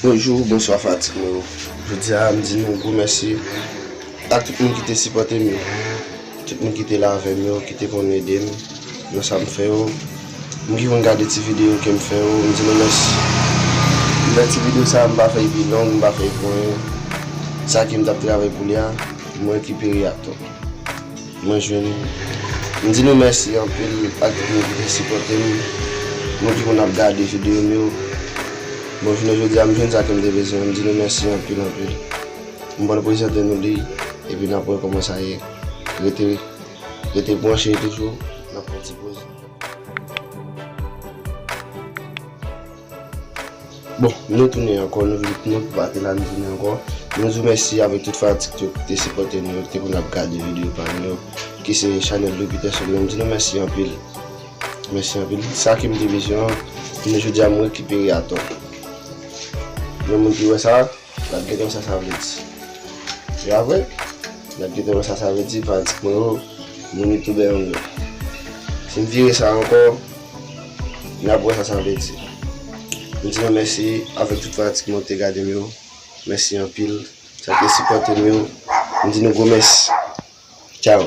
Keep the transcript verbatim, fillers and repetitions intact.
Bonjou, bonswa fanatik mwen yo. Jodi a, m di nou gwo mèsi ak tout moun ki te sipòte m yo. Tout moun ki te la avè m yo, ki te konn ede m nan sa m fè yo. Moun ki konn gade ti videyo ke m fè yo, m di nou mèsi. M fè ti videyo sa, m pa fè l pi long, m pa fè l pou anyen. Sa ke m t ap travay pou li a, mwen rekipere atò. Mwen jwenn. M di nou mèsi anpil ak tout moun ki te sipòte m. Moun ki konn ap gade videyo m yo. Bon, jounen jodi a, m jwenn sa ke m te bezwen. M di nou mèsi anpil, anpil. M pral prezante nou li, epi n ap wè kòman sa ye. Rete, rete branche toujou, n ap pran ti poz. Bon, nou tounen ankò, nou vin, nou pa te la, nou tounen ankò. Nou di w mèsi avèk tout fanatik yo ki te sipòte nou, ki te konn ap gade videyo pa nou yo, ki se chanèl Louis Peterson. Nou di nou mèsi anpil. Mèsi anpil. Sa ke m te bezwen an, jounen jodi a, m rekipere atò. Yon moun ki wè sa, l ap gentan wè sa sa vle di. Se pa vre? L ap gentan wè sa sa vle di, fanatik mwen yo, moun youtubè yo menm. Si m vire sa ankò, n ap wè sa sa vle di. M di nou mèsi avèk tout fanatik mwen ki te gade m yo. Mèsi anpil. Sa ki te sipòte m yo, m di nou gwo mèsi. Tchao.